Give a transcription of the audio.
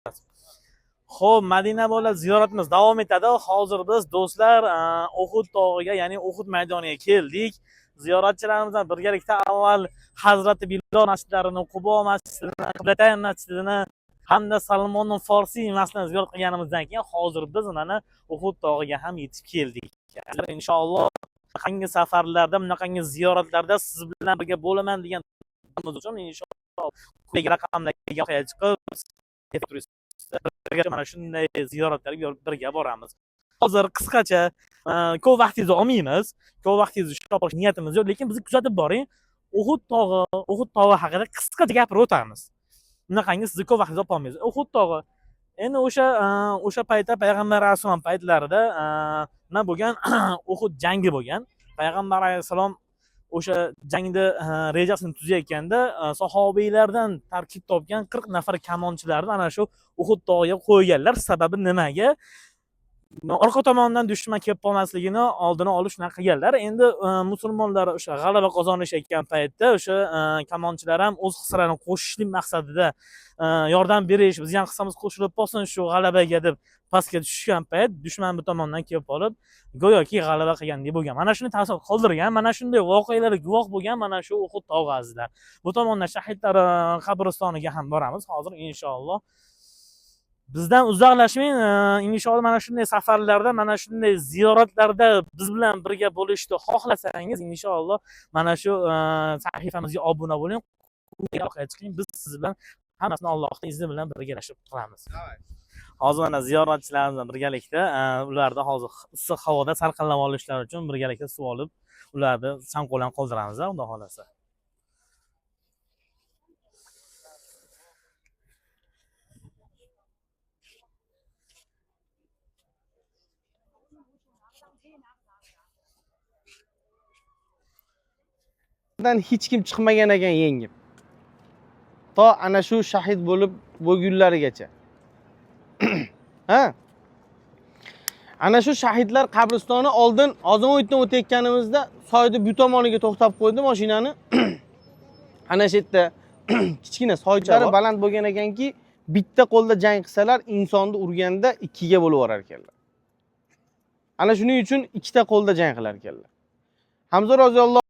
Xo'p, Madina bo'ylab ziyoratimiz davom etadi. Hozir biz do'stlar Uhud tog'iga, ya'ni Uhud maydoniga keldik. Ziyoratchilarimiz bilan birgalikda avval Hazrati Bilol masjidlarini, Qubo masjidini, Qiblatayn masjidini hamda Salmon Forsiy masjidini ziyorat qilganimizdan keyin hozir biz mana Uhud tog'iga ham yetib keldik. Inshaalloh qangi safarlarda, bunaqangi ziyoratlarda siz bilan birga bo'laman degan uchun inshaalloh raqamlarga chiqib birga mana shunday ziyoratlarga birga boramiz. Hozir qisqacha ko'p vaqtingizni olmaymiz, ko'p vaqtingizni ushlab qolish niyatimiz yo'q, lekin bizni kuzatib boring. Uhud tog'i haqida qisqacha gapirib o'tamiz. Bunaqangi sizni ko'p vaqtingizni olib qolmaymiz. Uhud tog'i endi o'sha paytda payg'ambar alayhissalom paytlarida nima bo'lgan? Uhud jangi bo'lgan. Payg'ambar alayhissalom o'sha jangni rejasini tuzayotganda sahobiylardan tarkib topgan 40 nafar kamonchilarni ana shu Uhud tog'iga qo'yganlar. Sababi nimaga? Orqa tomondan dushman kelib qolmasligini oldini olish shunaqa qilganlar. Endi musulmonlar o'sha g'alaba qozonishayotgan paytda o'sha kamonchilar ham o'z hissalarini qo'shishlik maqsadida yordam berish, bizni ham hissamiz qo'shilib qolsin shu g'alabaga deb pastga tushgan payt dushman bu tomondan kelib qolib, go'yoki g'alaba qilgandek bo'lgan. Mana shuni taassurot qoldirgan, mana shunday voqealarga guvoh bo'lgan mana shu Uhud tog'i azizlar. Bu tomondan shahidlar qabristoniga ham boramiz hozir inshaalloh. Bizdan uzoqlashmang, inshaalloh mana shunday safarlarda, mana shunday ziyoratlarda biz bilan birga bo'lishni xohlasangiz, inshaalloh mana shu sahifamizga obuna bo'ling, chiqing, biz siz bilan hammasini Allohning izni bilan birgalashib qilamiz. Hozir mana ziyoratchilarimiz bilan birgalikda ularda hozir issiq havoda salqinlab olishlari uchun birgalikda suv olib, ularni chanqo'lan qoldiramiz, xudo xohlasa. Hech kim chiqmagan ekan yengib. To ana shu shahid bo'lib bo'lgunlarigacha. Ha? Ana shu shahidlar qabristoni oldin Ozon o'tayotganimizda soyni bu tomoniga to'xtab qo'ydi mashinani. Ana shu yerda kichkina soychalari baland bo'lgan ekanki, bitta qo'lda jang qilsalar insonni urganda ikkiga bo'lib yuborar ekanlar. Ana shuning uchun ikkita qo'lda jang qilar ekanlar. Hamza roziyallohu